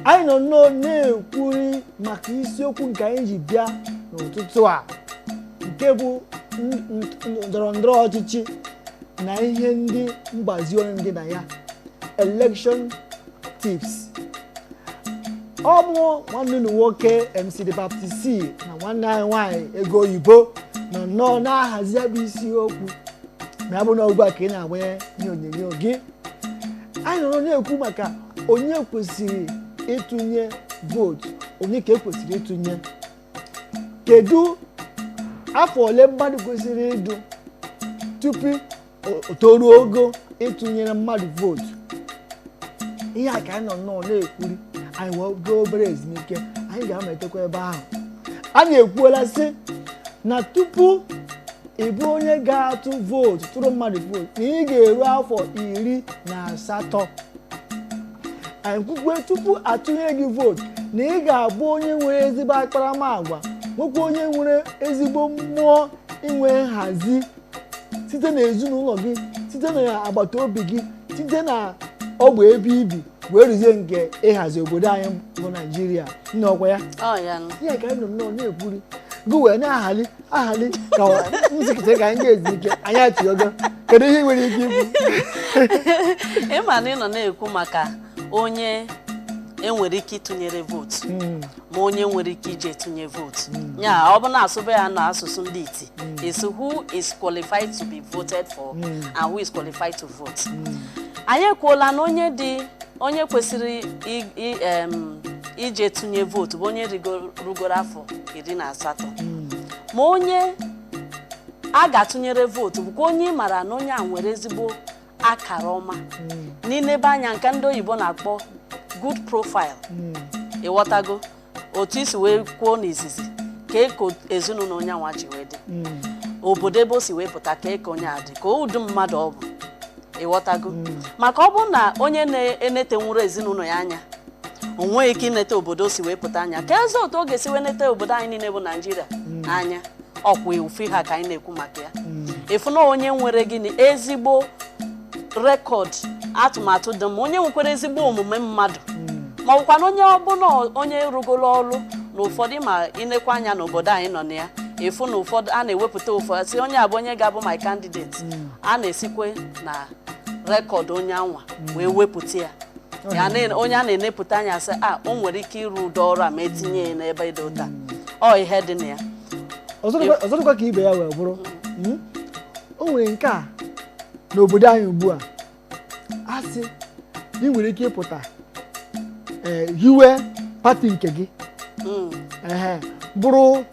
Anyị nọ nnọọ na-ekwuri maka isiokwu nke anyị ji bịa n'ụtụtụ a, nke bụ ndọrọ ndọrọ ọchịchị na ihe ndị mgbazi ọnụ dị na ya, election tips. Ọ bụ nwanne unu nwoke MC The Baptist C na nwanne anyị nwaanyị Ego Oyibo nọ nnọọ na-ahazi ya bụ isiokwu. Ma ya bụ na ugbu a ka ị na-agbanye ihe onyonyo gị, anyị nọrọ na-ekwu maka onye kwesịrị ịtụnye vootu, onye ka ekwesịrị ịtụnye, kedu afọ ole mmadụ kwesịrị ịdụ tupu o toruo ogo ịtụnyere mmadụ vootu. Ihe a ka anyị nọ nnọọ na-ekwuri. Anyị wee gaa obere ezumike, anyị ga-amalitekwa ebe ahụ. Anyị ekwuola sị na tupu ị bụ onye ga-atụ vootu, tụrụ mmadụ vootu, na ị ga-eru afọ 18. Anyị kwukwe, tupu atụnye gị vootu, na ị ga-abụ onye nwere ezigbo akparamagwa, nwekwa onye nwere ezigbo mmụọ inwe nhazi site n'ezinụlọ gị, site n'agbata obi gị, site na ogbe ebe ibi, wee ruzie nke ịhazi obodo anyị bụ Naijiria. Nna, ọkwa ya? Ọ ya nụ. Ihe ka anyị nọ nnọọ na-ekwuri, gị wee na-ahali ahali ka nzikịta ka anyị ga-ezu ike, anyị achịogo. Kedu ihe ị nwere ike ikwu? Ịma na ị nọ na-ekwu maka onye enwere ike ịtụnyere vootu ma onye nwere ike ije tụnye vootu ya, ọ bụ na-asụbe ya na asụsụ ndị iti is who is qualified to be voted for and who is qualified to vote. Anyị ekwuola na onye dị, onye kwesịrị ije tụnye vootu bụ onye rugoro afọ 18, ma onye a ga-atụnyere vootu bụkwa onye ị mara na onye a nwere ezigbo akara ọma n'ilebe anya, nke ndị oyibo na-akpọ good profile. Ịghọtago otu isi wee kwuo n'izizi ka eko ezinụlọ onye anwa ji wee dị, obodo ebe o si wee pụta, ka eke onye a dị, ka ụdị mmadụ ọ bụ. Ịghọtago? Maka ọ bụrụ na onye na-enetenwuru ezinụlọ ya anya, o nweghị ike inete obodo o si wee pụta anya, ka eze otu ọ ga-esi wee nete obodo anyị niile bụ Naijiria anya. Ọkwa ofu ha ka anyị na-ekwu maka ya. Ịfụ na onye nwere gịnị? Ezigbo record, atụmatụ dị mma, onye nwekwara ezigbo omume mmadụ, ma ọ bụkwa na onye ọbụla onye rugoro ọrụ na ụfọdụ. Ma inekwa anya n'obodo anyị nọ na ya, ịfụ na ụfọdụ a na-ewepụta, ụfọdụ si onye a bụ onye ga-abụ my candidate, a na-esikwe na record onye anwa wee wepụta ya. Ya onye a na-enepụta anya sị a o nwere ike ịrụ ụdọ ọrụ a ma etinye ya n'ebe dị ụta ọ ihe dị na ya. Ọzọ dịkwa ka ibe ya wee bụrụ, o nwere nke a n'obodo anyị ugbu a, a sị na ị nwere ike ịpụta hiwe party nke gị, ehe, bụrụ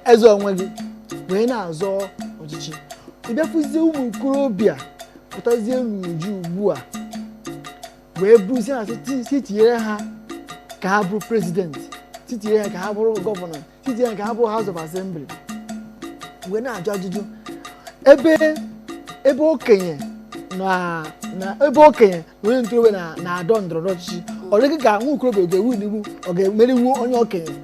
eze onwe gị wee na-azọ ọchịchị. Ị bịafụzie ụmụ okorobịa pụtazie n'uju ugbu a wee buzie ha si tinyere ha ka ha bụrụ president, si tinyere ha ka ha bụrụ governor, si tinyere ha ka ha bụrụ House of Assembly, wee na-ajụ ajụjụ ebe okenye na ebe okenye na onye ntorobịa na-adọ ndọrọndọrọ ọchịchị. Ọ dịghị ka nwa okorobịa ga-ewu iwu, ọ ga-emeriwu onye okenye.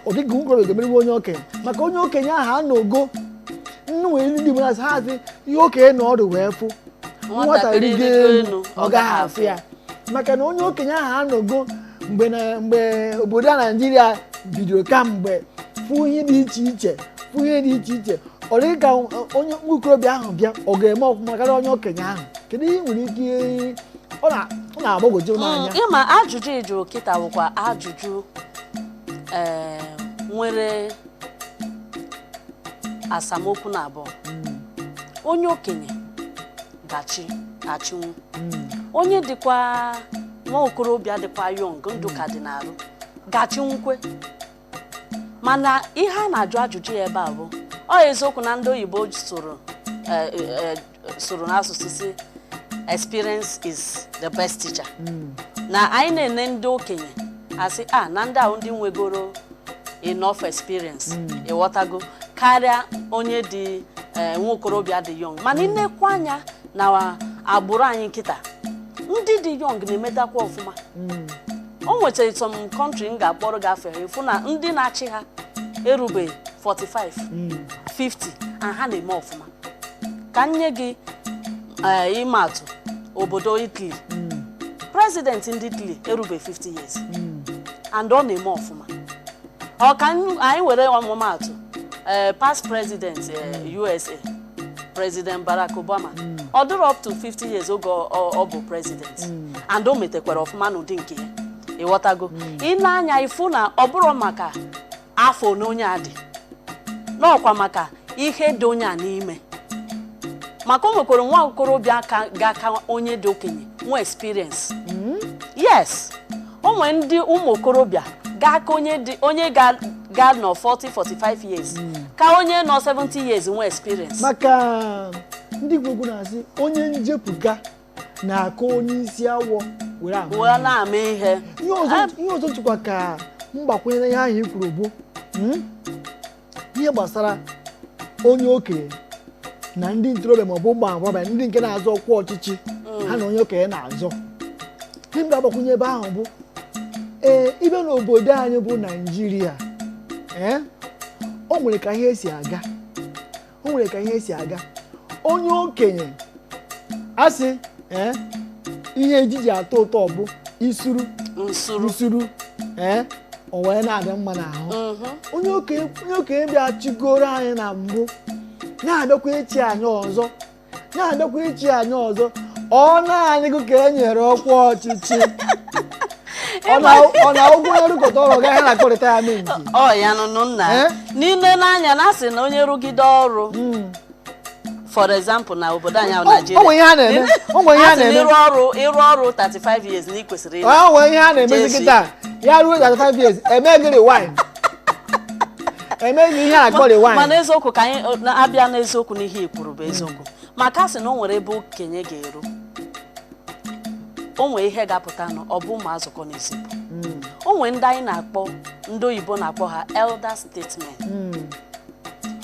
Ọ dịghị ka nwa okorobịa ga-emeriwu onye okenye, maka onye okenye ahụ anọgo nnu nwere ndị Igbo na-asị ha sị ihe okenye na ọdụ wee fụ, nwata rigo elu ọ gaghị afụ ya, maka na onye okenye ahụ anọgo mgbe na mgbe obodo a Naijiria bidoro kamgbe, fụ ihe dị iche iche, fụ ihe dị iche iche. Ọ dịghị ka onye nwa okorobịa ahụ bịa, ọ ga-eme ọfụma karịa onye okenye ahụ. Kedu ihe ị nwere ike ọ na-agbagwoju m anya? Ịma ajụjụ ị jụrụ kịta bụkwa ajụjụ nwere asamokwu na abụọ. Onye okenye ga-achị achịnwu, onye dịkwa nwa okorobịa dịkwa young, ndụ ka dị n'arụ, ga-achịnwukwe. Mana ihe a na-ajụ ajụjụ ya ebe a bụ, ọ eziokwu na ndị oyibo soro soro n'asụsụ si "Experience is the best teacher", na anyị na-ene ndị okenye asị a na ndị ahụ ndị nwegoro enough experience, ịghọtago, karịa onye dị nwa okorobịa dị young. Mana ịnekwa anya na agbụrụ anyị nkịta, ndị dị young na-emetakwa ọfụma. O nwetara some country m ga-akpọrọ gị afọ ha, ịfụ na ndị na-achị ha erubeghị 45, 50, and ha na-eme ọfụma. Ka m nye gị ịma atụ, obodo Italy. President ndị Italy erube 50 years and ọ na-eme ọfụma. Ọ ka anyị were ọmụmaatụ, past president USA, President Barack Obama, ọ dịrọ up to 50 years oge ọ bụ president and o metekwara ọfụma n'ụdị nke ya. Ịghọtago? Ị na-anya ifu na ọ bụrụ maka afọ na onye a dị n'ọkwa, maka ihe dị onye a n'ime, maka o nwekwara nwa okorobịa ka ga-aka onye dị okenye nwa experience. Yes, o nwere ndị ụmụ okorobịa ga-aka onye dị, onye ga nọ 40 45 years, ka onye nọ 70 years nwe experience. Maka ndị Igbo na-asị, onye njepụga na-akọ onye isi awọ were ama. Wee na-ama ihe. Ihe ọzọ chịkwa ka mgbakwunye na ihe ahụ i kwuru bụ ihe gbasara onye okenye na ndị ntorobịa maọbụ ụmụ agbọghọbịa, ndị nke na-azọ ọkwa ọchịchị, ha na onye okenye na-azọ. Ihe m ga-agbakwunye ebe ahụ bụ, ịbịa n'obodo anyị bụ Naijiria, o nwere ka ihe si aga, o nwere ka ihe si aga. Onye okenye asị, ihe ejiji atọ ụtọ bụ isuru nsuru. Nsuru, o wee na-adị mma n'ahụ. Onye okenye bịa chigoro anyị na mbụ, na-abịakwa ịchị anyị ọzọ, na-abịakwa ịchị anyị ọzọ, ọ naanị gị ka e nyere ọkwa ọchịchị, ọ na ụgwọ onye rụkọta ọrụ gaghị na-akpọ retirement. Ọ ya nụnụ nna. Eh? N'ile n'anya na asị na onye rụgide ọrụ, for example, na obodo anyị ahụ, Naijiria, O nwere ihe a na-eme, o nwere ihe a a sị na na-eme. ịrụ ọrụ 35 years na ị kwesịrị ịla. O nwere ihe a na-emezi. Jesu. Kịta ya ruo 35 years, eme gị rewind, eme gị ihe a na-akpọ rewind. Mana eziokwu, ka anyị na-abịa n'eziokwu, n'ihe i kwuru bụ eziokwu, maka sị na o nwere ebe okenye ga-eru, o nwere ihe ga-apụta nụ, ọ bụ ụmụ azụkọ n'ezipụ. O nwere ndị anyị na-akpọ, ndị oyibo na-akpọ ha elder statesmen.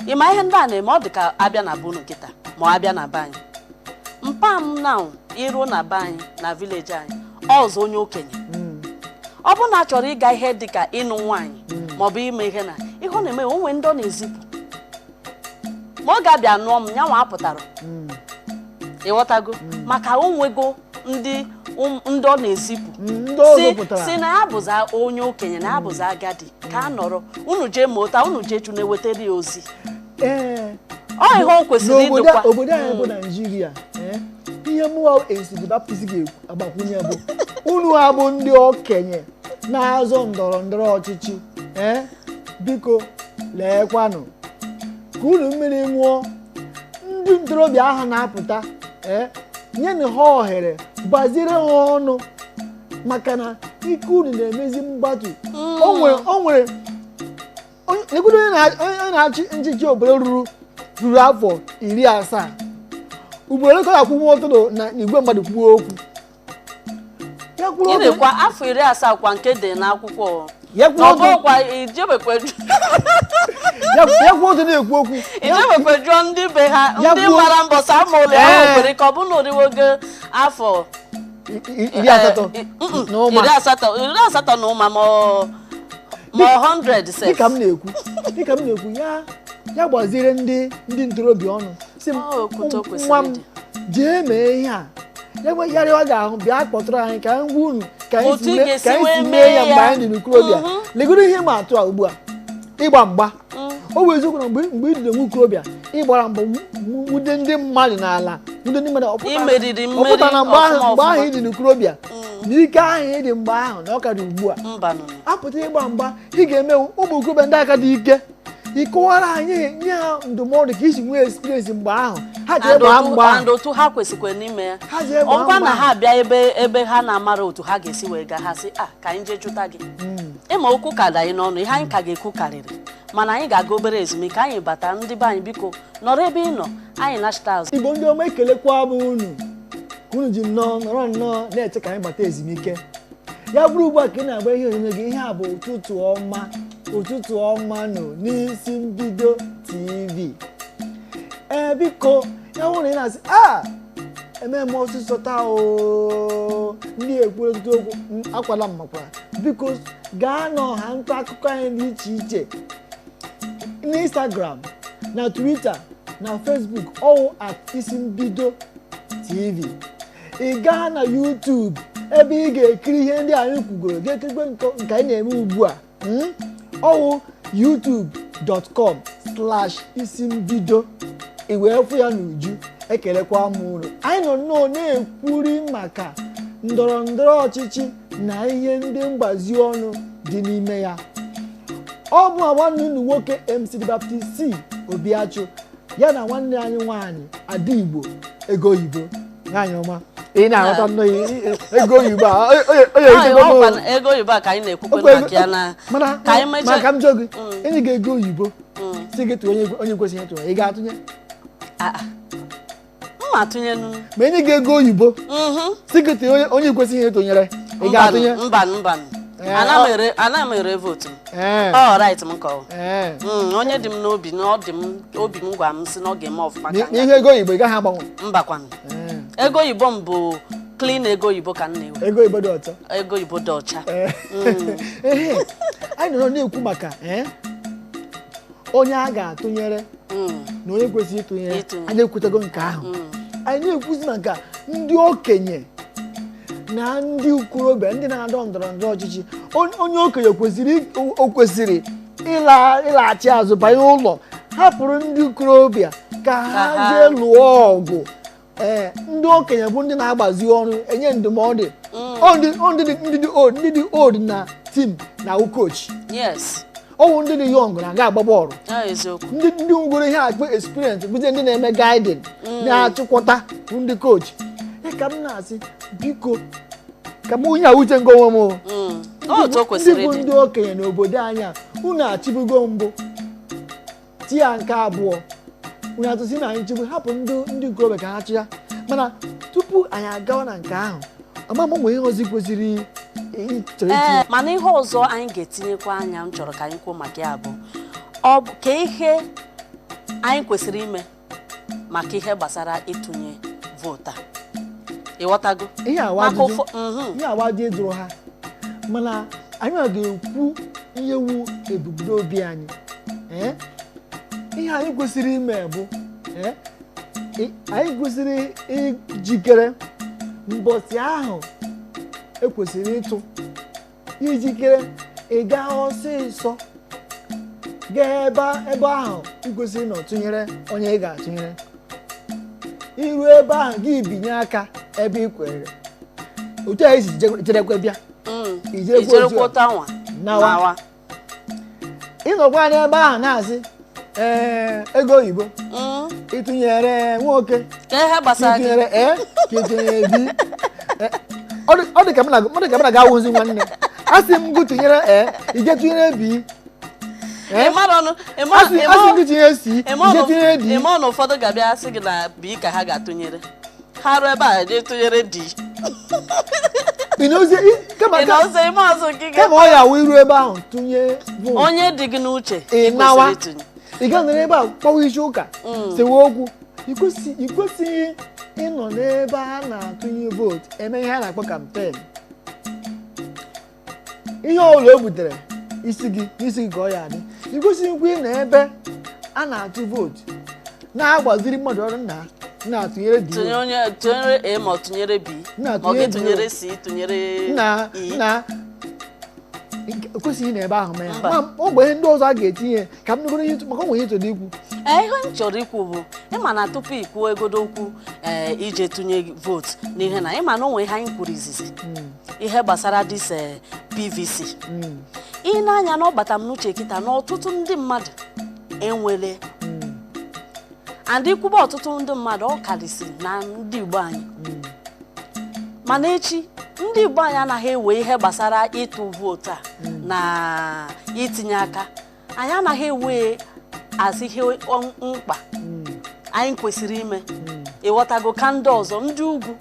Ị ma ihe ndị a na-eme? Ọ dị ka abịa na bunu kịta, ma ọ abịa na be anyị, mpa m na iruo na be anyị na village anyị, ọzọ onye okenye, ọ bụrụ na a chọrọ ịga ihe dị ka ịnụ nwaanyị maọbụ ime ihe na ihe ọ na-eme, o nwere ndị ọ na-ezipụ, ma ọ ga-abịa nụọ m nyanwa apụtara. Ịghọtago? Maka o nwego ndị ọ na-ezipụ. Ndị ọzọ Si pụtara. Si na ya bụza onye okenye, na ya bụza agadi, ka a nọrọ unu jee mụta, unu jee chụ na-ewetara ya ozi. Ọ ihe o kwesịrị N'obodo ịdịkwa. Obodo anyị bụ Naijiria, ihe mụwa esidi Baptist ga-agbakwunye bụ, unu abụ ndị okenye na-azọ ndọrọ ndọrọ ọchịchị, biko leekwanụ ka unu mmiri ṅụọ ndị ntorobịa ahụ na-apụta, nyenụ ha ohere, gbaziri ha ọnụ, maka na ike unu na-emezi mgbatu. O nwere legodo onye na-achị nchịchị obodo ruru afọ 70, ugboro ole ka ọ ga-akwụnwu ọtọ na igwe mmadụ kwuo okwu ya kwuru Ị ọtọ? na-ekwa afọ 70 kwa nke dị n'akwụkwọ. Ya kwuru Na ọ ọtọ. bụrụkwa ijebekwe Ya kwuo ọtọ na-ekwu okwu. Ijebekwe jụọ ndị be ha Ya ndị kwuo- gbara mbọ sa ma ole ahụ Ee. kwere ka ọ bụ na oriwogo afọ 80 na ụma. 80, 80 na ụma, ma ọ 100 sef. Dịka m na-ekwu, ya gbaziri ndị ntorobịa ọnụ, si m, Ọ okwute o kwesịrị nwa m, ịdị. jee mee ihe a, ya nwe ya rịọ ga-ahụ, bịa kpọtụrụ anyị ka anyị gwa unu ka anyị Otu si ị mee ga-esi ka anyị wee si mee mee ya mgbe ya. anyị dị n'okorobịa. Legoro ihe ma atụ a ugbu a, ịgba mgba, o bụ eziokwu na mgbe ị dị nwa okorobịa, ịgbara mbọ nwude ndị mmadụ n'ala, nwude ndị mmadụ, ọ pụtara- Imeriri ọ mmeri pụtara na mgbe ahụ ọfụma mgbe ahụ ọfụma. ị dị n'okorobịa na ike ahụ ị dị mgbe ahụ na ọ ka dị ugbu a. Mba nụnụ. Apụta ịgba mgba, ị ga-eme ụmụ okorobịa ndị aka dị ike, ịkọwara anyị, nye ha ndụmọdụ ka isi nwee experience mgbe ahụ ha ji And gbaa otu mgba ahụ. And otu ha kwesịkwa n'ime ya. Ha ji gbaa Ọkwa mgba na ahụ. ha bịa ebe ha na-amara otu ha ga-esi wee gaa, ha sị a ka anyị jee jụta gị. Ịma okwu ka dị anyị n'ọnụ, ihe anyị ka ga-ekwu karịrị, mana anyị ga-aga obere ezumike, anyị bata. Ndị be anyị, biko nọrọ ebe ị nọ, anyị nachita azụ. Igbo ndị ọma, ekelekwa m unu ka unu ji nnọọ nọrọ nnọọ na-eche ka anyị bata ezumike. Ya bụrụ ugbu a ka ị na-agba ihe onyonyo gị, ihe a bụ Ụtụtụ Ọma, Ụtụtụ Ọma nọ n'Isi Mbido TV. Biko, ya bụrụ na ị na-asị a eme m ọsịsọ taa o, ndị ekwu ọtụtụ okwu m, akwala m makwara, biko gaa n'ọha nta akụkọ anyị dị iche iche, n'Instagram na Twitter na Facebook, ọwụ @IsiMbidoTV. Ị gaa na YouTube. Ebe ị ga-ekiri ihe ndị anyị kwugoro, ga-ekirikwe nke anyị na-eme ugbu a, Ọwụ youtube.com/isimbido, i wee fụ ya n'uju. Ekelekwa m unu. Anyị nọ nnọọ na-ekwuri maka ndọrọ ndọrọ ọchịchị na ihe ndị mgbazi ọnụ dị n'ime ya. Ọ bụ nwanne unu nwoke, MC The Baptist C Obiachụ, ya na nwanne anyị nwaanyị, Ada Igbo Ego Oyibo, nwaanyị ọma. Ị na-aghọta nnọọ ego oyibo a, onye Ọ, etego m. ọkwa ego oyibo a ka anyị na-ekwukwe Ọkwa maka ya na mana ka anyị mechaa. Mana ka m jụọ gị, enye gị ego oyibo, si gị tụọ onye kwesịrị ịtụ, ị ga-atụnye? Ah, ah. Mma atụnyenu. Ma enye gị ego oyibo, si gị tụọ onye kwesịghị ịtụnyere, ị ga-atụnye? Mbanụ, mbanụ. Ana m ere vote m. Ọ right m ka ọ onye dị m n'obi na ọ dị m obi m gwa m sị na ọ ga-eme ọfụma ka N'ihu ego oyibo, ị gaghị agbanwe? Mbakwanụ. Ego oyibo m bụ clean ego oyibo ka m na-ewe. Ego oyibo dị ọcha. Ego oyibo dị ọcha. Ehe, anyị nọrọ na-ekwu maka onye a ga-atụnyere na onye kwesịrị ịtụnyere. Ịtụnye. Anyị ekwutego nke ahụ. Anyị na-ekwuzi maka ndị okenye na ndị okorobịa, ndị na-adọ ndọrọ ndọrọ ọchịchị. Onye okenye kwesịrị, o kwesịrị ịlaghachi azụ banye ụlọ, hapụrụ ndị okorobịa ka ha jee lụọ ọgụ. Ee, ndị okenye bụ ndị na-agbazi ọrụ, enye ndụmọdụ. Ọ ndị dị old, ndị dị old na team na awụ coach. Ọwụ ndị dị young na-aga agba bọọlụ. Ya eziokwu. Ndị nwegoro ihe akpọ experience bụzie ndị na-eme guiding, na-achịkwọta, bụ ndị coach. Ya ka m na-asị, biko, ka m onye a uche nke onwe m o. Otu o Ndị kwesịrị bụ ịdị. ndị okenye n'obodo anyị a, unu achịbugo mbụ, tie nke abụọ, unu atụsị na anyị chịbụ, hapụ ndị nkorobịa ka ha chịa. Mana tupu anyị agawa na nke ahụ, ama m onwe ihe ọzọ ị kwesịrị chọrọ itinye. Ee, mana ihe ọzọ anyị ga-etinyekwa anya m chọrọ ka anyị kwuo maka ya bụ, ọ bụ ka ihe anyị kwesịrị ime maka ihe gbasara ịtụnye vootu a, ịghọtago? Ihe awa Maka ajụjụ. ụfọ Ihe awa dị jụrụ ha, mana anyị ga-ekwu ihe wu ebumnobi anyị. Ee, ihe anyị kwesịrị ime bụ, ee, anyị kwesịrị ijikere mbọsị ahụ ekwesịrị ịtụ, ijikere ịga ọsịsọ gaa ebe ahụ ị kwesịrị nọ tụnyere onye ị ga-atụnyere. Iru ebe ahụ, gị binye aka ebe ị kwere, otu a esi jerekwe bịa. Ijerekwa Ijerekwa otu a. otu anwa. Nawa. Nawa. Ịnọkwa n'ebe ahụ na-asị, ee, ego oyibo, ịtụnyere nwoke, Ka ihe ka gbasara gị. ịtụnyere e, ka ịtụnyere bi. Ee, ọ dị ka m na ọ dị ka m na ga-awụzi nwanne a sị m gụ tụnyere e, ije tụnyere bi. Ị mara ọnụ ị mara- Asị ị asị mara- m gụ tụnyere si, ije tụnyere di. Ị ma na ụfọdụ ga-abịa sị gị na B ka ha ga-atụnyere, ha ruo ebe a jee tụnyere D. Ị na ozi kama Ị na ọzọ ime ọzọ gị kama ọ ya awụ iru ebe ahụ tụnye vootu onye dị gị n'uche Ị ị nawa. kwesịrị ịtụnye. Ị gaa nọrọ ebe a kpọwa isi ụka, sewe okwu. Ị kwesịghị ịnọ n'ebe a na-atụnye vootu eme ihe a na-akpọ campaign. Ihe ọbụla o butere isi gị n'isi gị ka ọ ya adị. Ị kwesịghịkwa ịnọ ebe a na-atụ vootu na-agbaziri mmadụ ọrụ nna na-atụnyere di. Tụnyere onye, tụnyere A ma ọ tụnyere B Na ma ọ tụnyere gị B. tụnyere C, tụnyere Nna E. nna, ekwesịghị na ebe ahụ mee ya. Mba. Ma ọ nwere ihe ndị ọzọ a ga-etinye ka m nụgoro ihe maka ọ nwere ihe chọrọ ikwu. Ee, ihe m chọrọ ikwu bụ, ịma na tupu ikwuo egodo okwu, ee, ije tụnye vootu n'ihe na ịma na o nwere ihe anyị kwuru izizi, ihe gbasara this PVC. Ị na-anya na ọ bata m n'uche kịta na ọtụtụ ndị mmadụ enwele and ikwube ọtụtụ ndị mmadụ, ọ karịsị na ndị Igbo anyị. Mana echi ndị Igbo anyị anaghị ewe ihe gbasara ịtụ vootu a na itinye aka, anyị anaghị ewe asị ihe mkpa anyị kwesịrị ime, ịghọtago? Ka ndị ọzọ, ndị ugwu,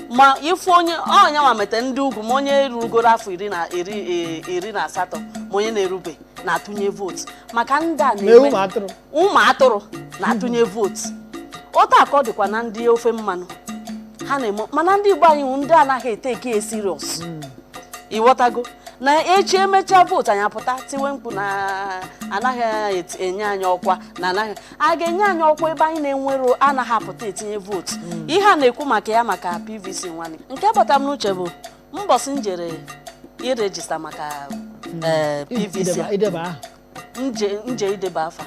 ma ịfụ onye ọnya ma mete ndị ugwu, ma onye rugoro afọ iri na iri 18, ma onye na-erube na-atụnye vootu maka ndị a Ma ewu na-eme ma atụrụ. Ụmụ atụrụ na-atụnye vootu. Otu a ka ọ dịkwa na ndị ofe mmanụ ha na-eme. Mana ndị Igbo anyị wụ ndị anaghị eteke ya serious, ịghọtago? Na echi emechaa vootu, anyị apụta tiwe mkpu na anaghị enye anyị ọkwa, na anaghị a ga-enye anyị ọkwa ebe anyị na-enwero anaghị apụta etinye vootu. Ihe a na-ekwu maka ya, maka PVC nwanne, nke batara m n'uche bụ Mbọsị m jere iregister maka PVC a, Ideba aha. Nje ideba afa,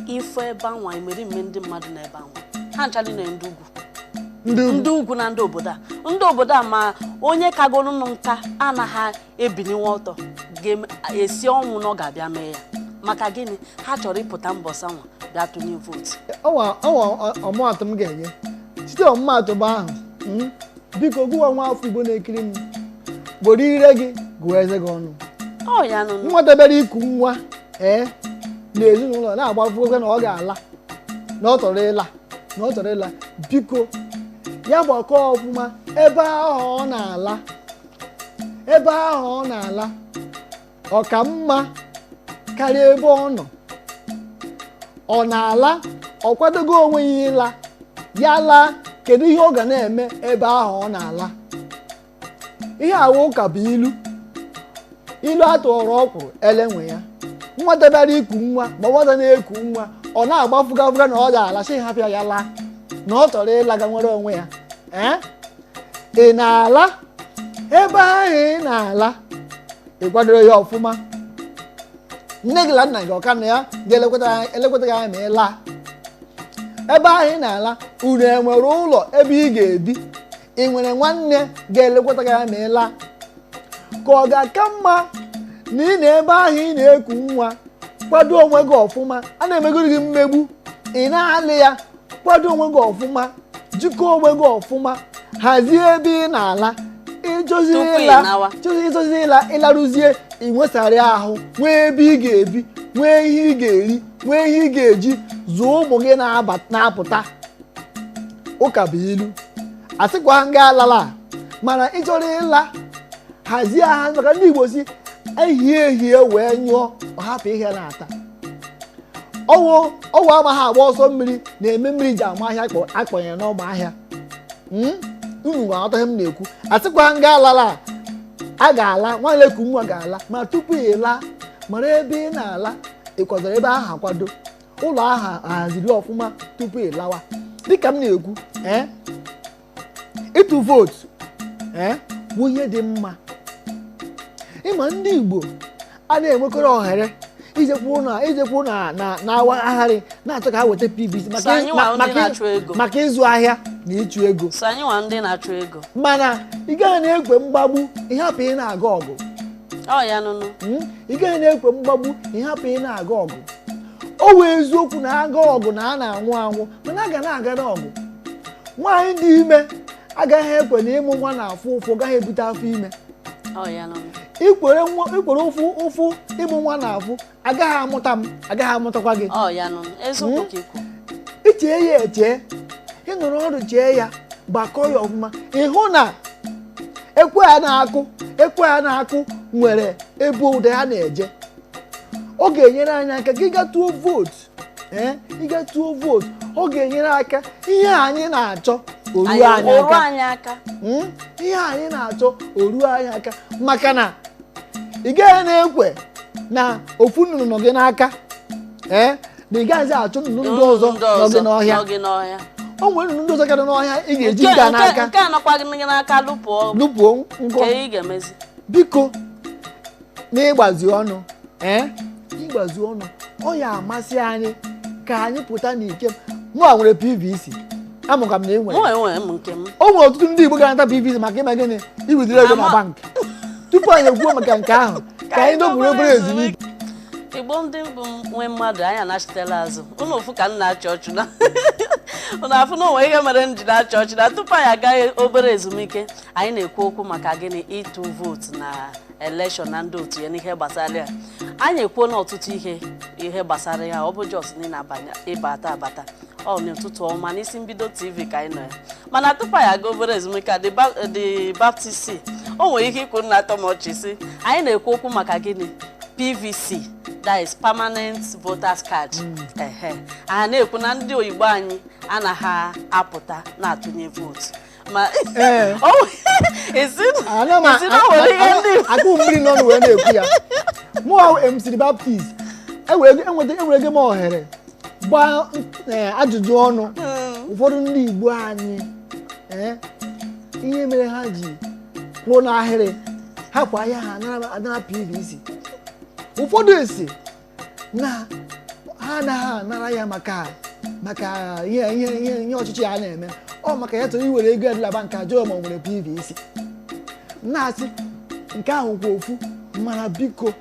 ife ebe anwa imerime ndị mmadụ n'ebe anwa, ha ncha niile ndị ugwu. Ndị ugwu. Ndị ugwu na ndị obodo a, ndị obodo a, ma onye kagoro nụ nka anaghị ebininwe ọtọ ga-esi ọnwụ na ọ ga-abịa mee ya. Maka gịnị? Ha chọrọ ịpụta mbọsị anwa bịa tụnye vootu. Ọnwa ọmụmatụ m ga-enye site ọmụmatụ bụ ahụ, biko, gụwa nwa afọ Igbo na-ekiri m, were ire gị gụọ eze gị ọnụ. Ọ ya nụ. Nwa debere iku nwa ee na ezinụlọ na-agbafu na ọ ga-ala, na ọ chọrọ ịla, na ọ chọrọ ịla, biko, ya gbakọọ ọfụma ebe ahụ ọ na-ala. Ebe ahụ ọ na-ala, ọ ka mma karịa ebe ọ nọ? Ọ na-ala, ọ kwadogo onwe ya ịla? Ya laa, kedu ihe ọ ga na-eme ebe ahụ ọ na-ala? Ihe awa ụka bụ ilu, ilu a tụọrọ ọkwụrụ elenwe ya. Nwa debere iku nwa, ma nwata na-eku nwa, ọ na-agba fugafuga na ọ ga-ala, sị hapịa ya laa, na ọ chọrọ ịlaga nwere onwe ya. Ee, ị na-ala, ebe ahụ ị na-ala, ị kwadoro ya ọfụma? Nne gị na nna gị ọka na ya ga-elekwata gị anya ma ị laa? Ebe ahụ ị na-ala, unu enwere ụlọ ebe ị ga-ebi? Ị nwere nwanne ga-elekwata gị anya ma ị laa? Ka ọ ga-aka mma na ị na ebe ahụ ị na-eku nwa, kwado onwe gị ọfụma, a na-emegoro gị mmegbu, ị na-alị ya, kwado onwe gị ọfụma, jikọọ onwe gị ọfụma, hazie ebe ị na-ala, ịchọzi Tupu ị ịla nawa. ịchọzi ịla, ịlarụzie, ị nwesara ahụ, nwee ebe ị ga-ebi, nwee ihe ị ga-eri, nwee ihe ị ga-eji zụọ ụmụ gị na-apụta. Ụka bụ ilu, asịkwa nga alala, mana ị chọrọ ịla, hazie ha, maka ndị Igbo si ehie ehie wee nyụọ, ọ hapụ ihe na-ata ọwụ. Ọwụ amaghị agba ọsọ mmiri na-eme mmiri ji ama ahịa akpọnyere n'ọgba ahịa. Unu ga-aghọta ihe m na-ekwu. Asịkwa nga alala, a ga-ala, nwaanyị eku nwa ga-ala, ma tupu ị laa, mara ebe ị na-ala. Ị kwadoro ebe ahụ, akwado ụlọ ahụ ahaziri ọfụma tupu ị lawa? Dịka m na-ekwu, ee, ịtụ vootu ee bụ ihe dị mma. Ịma ndị Igbo a na-enwekọrọ ohere ijekwu na na agharị na-achọ ka ha weta PVC So anyị nwa ndị na-achụ ego. maka ịzụ ahịa na ịchụ ego. So anyị nwa ndị na-achụ ego. Mana ị gaghị na-ekwe mgbagbu, ịhapụ ị na-aga ọgụ. Ọ ya nụnụ. Ị gaghị na-ekwe mgbagbu, ịhapụ ị na-aga ọgụ. O wee eziokwu na aga ọgụ na a na-anwụ anwụ, mana a ga na-aga n'ọgụ. Nwaanyị dị ime agaghị ekwe na ịmụ nwa na-afụ ụfụ gaghị ebute afọ ime. Ọ ya nụnụ. Ikwere nwa, ikwere ụfụ ụfụ ịmụ nwa na-afụ, agaghị amụta m, agaghị amụtakwa gị. Ọ ya nụnụ, eziokwu ka ikwu. Ichee ya eche, ịnọrọ ọdụ chee ya, gbakọọ ya ọfụma, ịhụ na ekwe a na-akụ, ekwe a na-akụ nwere ebe ụda ya na-eje. Ọ ga-enyere anyị aka ka ịga tụọ vootu. Ee, ịga tụọ vootu, ọ ga-enyere aka ihe anyị na-achọ o ruo anyị oruo aka. Anyị aka. Ihe anyị na-achọ o ruo anyị aka, maka na ị gaghị na-ekwe na ofu nnụnụ nọ gị n'aka, ee, na ị gaghịzi achụ nnụnụ ndị ọzọ nọ gị n'ọhịa. Nọ gị n'ọhịa. O nwere nnụnụ ndị ọzọ ka dị n'ọhịa ị ga-eji nke nke a n'aka. Nke a nọkwa gị n'aka lụpụọ. Lụpụo nkọ. Nke ị ga-emezi. Biko, n'ịgbazi ọnụ, ee, ịgbazi ọnụ, ọ ya amasị anyị ka anyị pụta n'ike. Mụ nwere PVC, amụka m na ị nwere. Mụ enwe m nke m. O nwere ọtụtụ ndị Igbo ga-anata PVC maka ịma gịnị? Iwetara ego na bank. Tupu anyị ekwuo maka nke ahụ, ka anyị doburu obere ezumike. Igbo ndị mbụ nwe mmadụ, anyị anachitela azụ. Unu ofu ka m na-achị ọchị na unu afụ na onwe ihe mere m ji na-achị ọchị na tupu anyị agaghị obere ezumike, anyị na-ekwu okwu maka gịnị? Ịtụ vootu na election na ndị otu ya n'ihe gbasara ya. Anyị ekwuo na ọtụtụ ihe gbasara ya. Ọ bụ just na ị na-abanye ịbata abata ọ n'ụtụtụ ọma n'isi mbido TV ka anyị nọ ya. Mana tupu anyị aga obere ezumike a, the Baptist C, o nwere ihe ikwu na-atọ m ọchị, si anyị na-ekwu okwu maka gịnị? PVC, that is permanent voters card. Ehe, anyị na-ekwu na ndị oyibo anyị anaghị apụta na-atụnye vootu ma Ana m esi na o nwere ihe ndị akụ mmiri n'ọnụ wee na-ekwu ya. Mụ ahụ MC Baptist enwere m ohere gbaa ajụjụ ọnụ ụfọdụ ndị Igbo anyị, ihe mere ha ji Kwụrụ n'ahịrị, hapụ ahịa ha, anara PVC. Ụfọdụ si na ha anaghị anara ya maka ihe ọchịchị ya na-eme, ọ maka ya chọrọ iwere ego ya dịlaba nke ajọọ, ma ọ nwere PVC. Na-asị nke ahụ kwa ofu, mana biko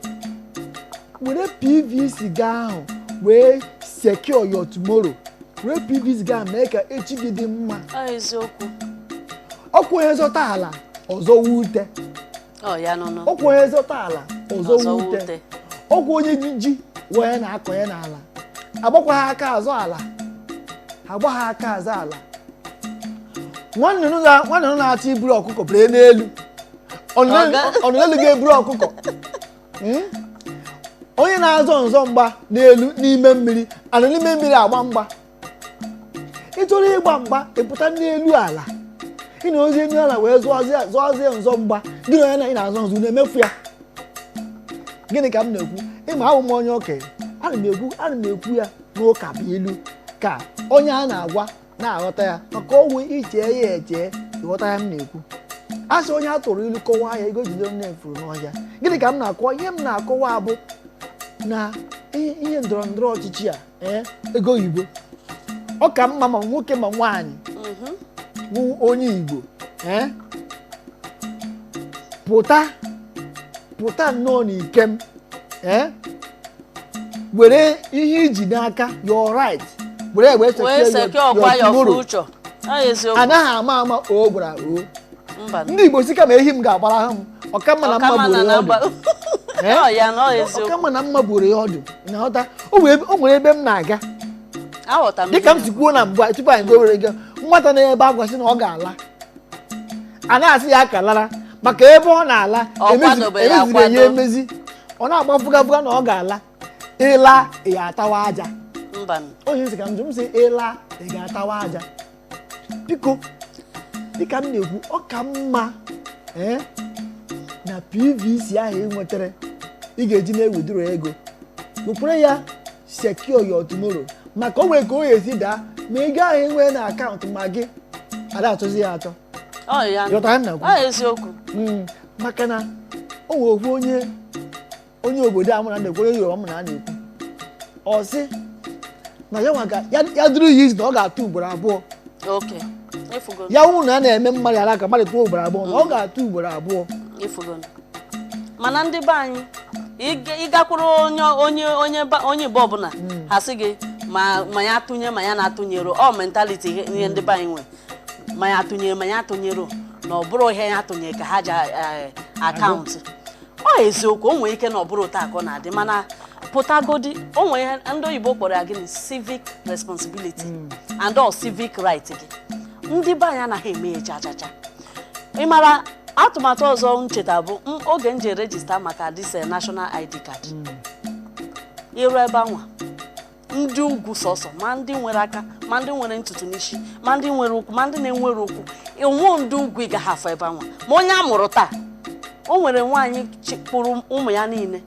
were PVC gaa ahụ wee secure your tomorrow. Were PVC gaa mee ka echi gị dị mma. Ọ eziokwu. Ọkwa onye zọta ala ọzọ wute. Ọ ya nụnụ. Ọkwa onye zọta ala ọzọ ọzọ wute. Wute. Ọkwa onye ji wee na-akọ ya n'ala, agbakwa ha aka azụ ala, agba ha aka azụ ala. Nwanne na-achọ iburu ọkụkọ bere n'elu. Ọnụ n'elu ga-eburu ọkụkọ. Onye na-azọ nzọ mgba n'elu n'ime mmiri, ala n'ime mmiri agba mgba. Ị chọrọ ịgba mgba, ịpụta n'elu ala, ị na ozi elu ala wee zụọzie nzọ mgba gị na onye na ị na-azọ nzọ na-emefu ya. Gịnị ka m na-ekwu? Ịma ahụ m onye okenye, ana m ekwu ya n'ụka bụ ilu ka onye a na-agwa na-aghọta ya, maka ọnwụ iche ya eche ịghọta ya m na-ekwu. A sị onye a tụrụ ilu kọwaa ya, ego jide nne furu n'ọhịa. Gịnị ka m na-akọwa? Ihe m na-akọwa bụ na ihe ndọrọ ndọrọ ọchịchị a, ee, ego oyibo, ọ ka mma ma nwoke ma nwaanyị bụ onye Igbo, ee, pụta pụta nnọọ n'ikem, ee, were ihe iji n'aka, your right, were wee wee secure secure ọkwa your your tomorrow. future. Ọ eziokwu. Anaghị ama ama o gwara o. Mba. Ndị Igbo si kama ehi m ga-agbara m, ọka mma na mma ọkama gburu na ya na ọdụ. Eh? Ọ ya na ọ eziokwu. Ọka mma na mma gburu ya ọdụ na ghọta. O nwere ebe m na-aga. Aghọta m. Dịka m si kwuo na mbụ tupu anyị gowere ego, nwata na-ebe akwa sị na ọ ga-ala, a na-asị ya ka lara maka ebe ọ na-ala. Ọ kwadobeghị. Emezibeghị ya. Akwado. Emezi ọ na-agba fụga fụga na ọ ga-ala, ịla ị ga-atawa aja. Mba. Onye nsị ka m jụ m sị ịla ị ga-atawa aja. Biko, dịka m na-ekwu, ọ ka mma, ee, na PVC ahụ ị nwetara ị ga-eji na-ewedoro ego, wekwere ya secure your tomorrow, maka o nwere ka o ga-esi daa ma ego ahụ enwee na akaụntụ ma gị ada achọzi ya achọ. Ọ ya. Ghọtara m na-ekwu? Ọ eziokwu. Maka na o nwere ofu onye obodo a mụ na na-ekwu, onye Yoruba mụ na na-ekwu, ọ sị na ya nwa ya dụrụ ya izu na ọ ga-atụ ugboro abụọ. Oke ifugo. Ya wụ na a na-eme mmadụ ala ka mmadụ tụọ ugboro abụọ, na ọ ga-atụ ugboro abụọ. Ifugo, mana ndị be anyị, ịgakwuru onye Igbo ọbụla, ha sị gị ma ya atụnye ma ya na-atụnyero. Ọ mentality ihe ndị be anyị nwe, ma ya atụnyere ma ya atụnyero, na ọ bụrụ ihe ya atụnye ka ha ji akaụntụ. Ọ eziokwu, o nwere ike na ọ bụrụ otu akọ na-adị, mana pụtagodi. O nwere ihe ndị oyibo kpọrọ ya gịnị? Civic responsibility and all civic right gị. Ndị be anyị anaghị eme ya cha cha cha. Ị mara atụmatụ ọzọ m cheta bụ oge m ji register maka this national ID card. Iru ebe anwa, ndị ugwu sọsọ, ma ndị nwere aka, ma ndị nwere ntutu n'isi, ma ndị nwere ụkwụ, ma ndị na-enwere ụkwụ, enwe ndị ugwu ị gaghị afọ ebe anwa. Ma onye a mụrụ taa, o nwere nwaanyị chịkpụrụ ụmụ ya niile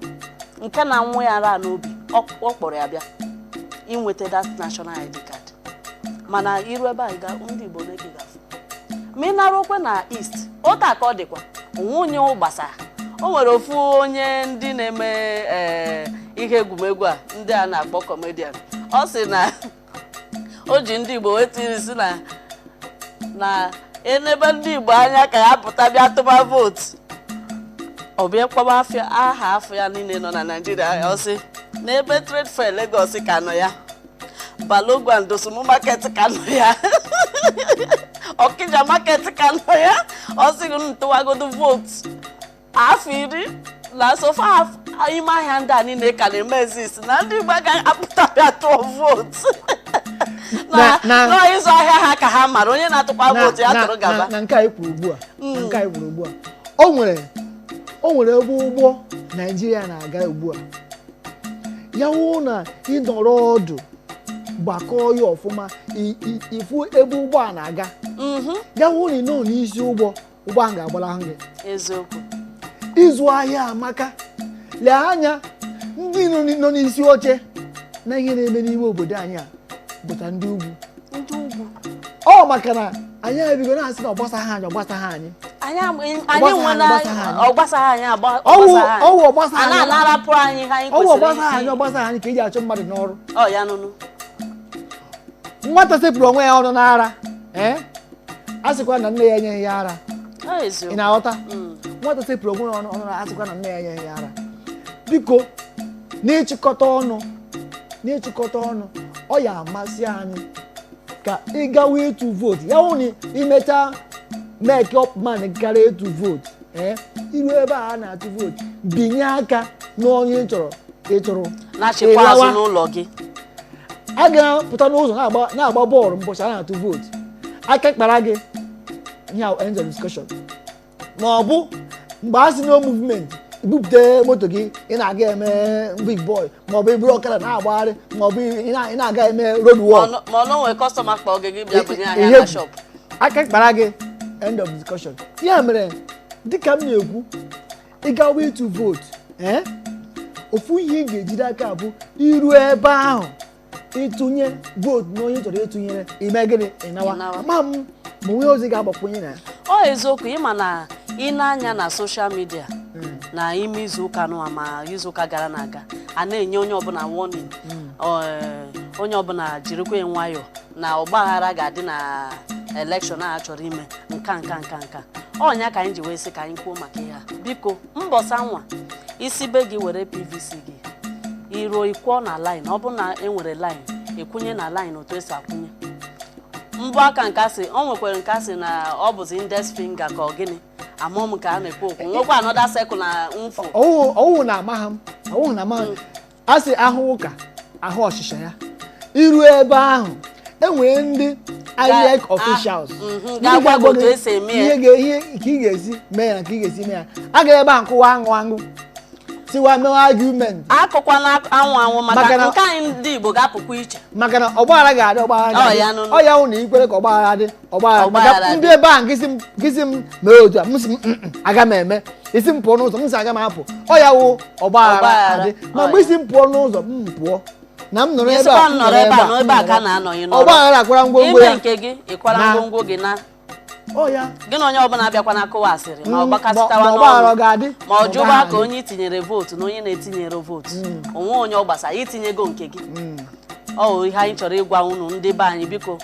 nke na nwa ya ra n'obi, ọ kpọrọ ya bịa inweta that national ID card. Mana iru ebe a, ị ndị Igbo na ị ga-afụ ma ị nara okwe na East otu a ka ọ dịkwa onwe onye ọ gbasara. O nwere ofu onye ndị na-eme, ee, ihe egwumegwu a ndị a na-akpọ comedian, ọ sị na o ji ndị Igbo wee tiri si na enebe ndị Igbo anya ka ya pụta bịa tụba vootu, ọ bịa kpọba afịa aha afọ ya niile nọ na Naịjirịa. Ọ sị n'ebe Trade Fair Lagos ka nọ ya, Balogun and Dosunmu Market ka nọ ya, Ọkịja Market ka nọ ya, ọ sị gị ntụwagodo vootu afọ 10 na sofa ime ahịa ndị a niile ka na-eme exist, na ndị Igbo agaghị apụta bịa tụọ vootu na na ịzụ ahịa ha ka ha mara onye na-atụkwa vootu ya tụrụ gaba. Na nke anyị kwuru ugbu a, na nke anyị kwuru ugbu a, o nwere ebe ụgbọ Naijiria na-aga ugbu a. Ya wụ na ịnọrọ ọdụ gbakọọ ya ọfụma, ịfụ ebe ụgbọ a na-aga. Ya wụ na ị nọ n'isi ụgbọ, ụgbọ ahụ ga-agbalahụ gị. Eziokwu. Ịzụ ahịa amaka. Lee anya, ndị nọ n'isi oche na ihe na-eme n'ime obodo anyị a bụta ndị ugwu. Ndị ugwu. Ọ maka na anyị ebigo na-asị na ọ gbasaghị anyị, ọ gbasaghị anyị. Anyị anyị Ọgbasaghị nwela anyị, ọgbasaghị anyị. Ọgbasaghị anyị, Ọwụ ọgbasaghị anyị. ọwụ ọgbasaghị A anyị. na-anarapụ anyị ihe anyị Ọwụ kwesịrị ọgbasaghị anyị, isi. ọgbasaghị anyị ka eji achụ mmadụ n'ọrụ. Ọ ya nụnụ. Nwata sepụrụ onwe ya ọnụ n'ara, ee, a sịkwa na nne ya enyeghị ya ara. Ọ eziokwu. Ị na-aghọta? Nwata sepụrụ onwe ya ọnụ n'ara, a sịkwa na nne ya enyeghị ya ara. Biko, n'ịchịkọta ọnụ, ọ ya amasị anyị ka ị gawa ịtụ vootu ya hụ na imechaa make up mind karịa ịtụ vootu, ee, iru ebe a a na-atụ vootu, binye aka n'onye ị chọrọ ịtụrụ. Na-achịkwa azụ Ịlawa. n'ụlọ gị. A ga-apụta n'ụzọ na-agba bọọlụ mbọchị a na-atụ vootu, aka kpara gị, ihe a end of discussion. Ma ọ bụ mgbe a sị no movement, ibupụta moto gị, ị na-aga eme big boy, ma ọ bụ iburu ọkada na-agbagharị, ma ọ bụ ị na-aga eme road work. Ma ọ na onwe customer kpọọ gị, gị bịa bunye ahịa Ihe na shop. Aka kpara gị, end of discussion. Ya mere, dịka m na-ekwu, ịgawa ịtụ vootu, ee, ofu ihe ị ga-ejide aka bụ iru ebe ahụ, ịtụnye vootu na onye ị chọrọ ịtụnyere, ime gịnị? Ịnawa. Ịnawa. Ma m ma onwe ozi ga-agbakwunye na ya. Ọ eziokwu, ịma na ị na-anya na social media na ime izuụka nụa ma izuụka gara na aga, a na-enye onye ọbụla warning. Onye ọbụla jirikwa nwayọọ na ọgbaghara ga-adị na election a chọrọ ime nka nka nka nka. Ọnya ka anyị ji wee sị ka anyị kwuo maka ihe a. Biko, mbọsa nwa isi be gị, were PVC gị, iruo ikwụọ na line. Ọ bụ na e nwere line, ịkwụnye na line otu esi akwụnye mbụ aka. Nke asị o nwekwara, nke asị na ọ bụzi index finger ka ọ gịnị, amụọ m ka a na-ekwu okwu, nwekwa another circle na mfụ. Ọwụwụ na amaghị m, ọwụwụ na amaghị m. A sị ahụ ụka ahụ ọchịcha ya, iru ebe ahụ enwere ndị INEC officials ndị ga-agwa gị ga-agwa otu gị esi eme ya. ihe ka ị ga-esi mee ya, ka ị ga-esi mee ya. A ga ebe a nkụwa aṅụ aṅụ siwa mewe argument. Akụkwana anwụ anwụ maka Maka na- nke anyị ndị Igbo ga-apụkwa iche. Maka na ọgbaghara ga-adị, ọgbaghara Ọ ga-adị. ya nụnụ. Ọ ya hụ na ikwere ka ọgbaghara dị, ọgbaghara maka Ọgbaghara ndị dị. ebe a nkịsị m mee otu a, m sị m, "Mm, mm, aga m eme." Isi m pụọ n'ụzọ, m sị aga m apụ. Ọ ya wụ ọgbaghara Ọgbaghara. adị. Ma Ọ mgbe ya. isi m pụọ n'ụzọ, m pụọ na m nọrọ ebe Ịsịkwa a, m m nọrọ ebe a, na ebe a ka na-anọ, ị nọrọ. Ọgbaghara akwara ngwongwo Ime ya. nke gị, ịkwara Na- ngwongwo gị na Ọ ya. Gị na onye ọbụla abịakwa na akụwa asịrị ma ọ Ma gbakasịtawa ma ọgbaghara ọ n'ọnụ ga-adị, ma ọ ma ọ jụba gaghị ka adị. onye itinyere vootu na onye na-etinyere vootu onwe onye ọ gbasara, itinyego nke gị. Ọ bụ ihe anyị chọrọ ịgwa unu ndị be anyị, biko.